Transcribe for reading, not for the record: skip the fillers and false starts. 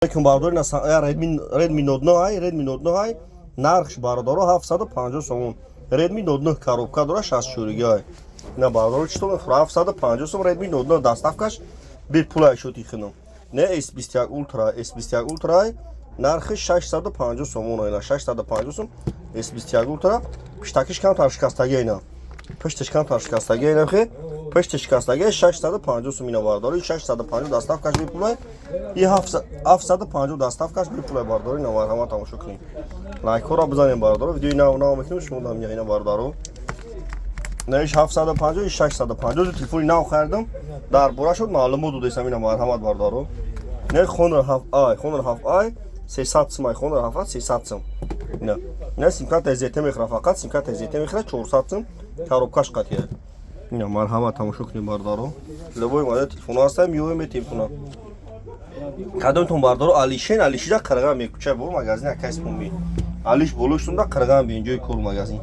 Алейкум, бародари. Redmi Note 9 ай, Redmi Note 9 ай, нархш, бародаро, 750 сомон. Redmi Note 9 коробка дора, 64 ай. Ина, бародаро, чито мефура? 750 сом Redmi Note 9, доставкаш бепул ай шуд ихинам. Не, S21 Ultra, S21 Ultra ай, нархи 650 сомон ай, 650 сом S21 Ultra, пиштакиш камтар шикастаги ина. Пишташ камтар шикастаги ина хе. Пишти шикастаги 650 сом ина, бародаро, 650, доставкаш бепул ай. И 750, доставкаш бепул ай, бародаро, ина марҳамат, тамошо кунед. Лайкҳоро бизанем, бародаро, видеои нав нав мекунем, шумо дам ина, бародаро. На, иш 750, иш 650, телефони нав харидам. Дар бора шуд маълумот додесам, ина марҳамат, бародаро. Не, Honor 7i, Honor 7i 300 сум ай, Honor 7i 300 сум. Ина. Не, симкарта ZTE мехӯра, фақат симкарта ZTE мехӯра, 400 сум, коробкаш қатия. Ина марҳамат, тамошо кунед, бародаро. Любой модел телефон ҳастам, миёем телефона. Кадомтон, бародаро, Алишен, Алишида қирған мекуча бо магазин акайс пумби. Алиш болоштунда қирған би инҷои кор магазин.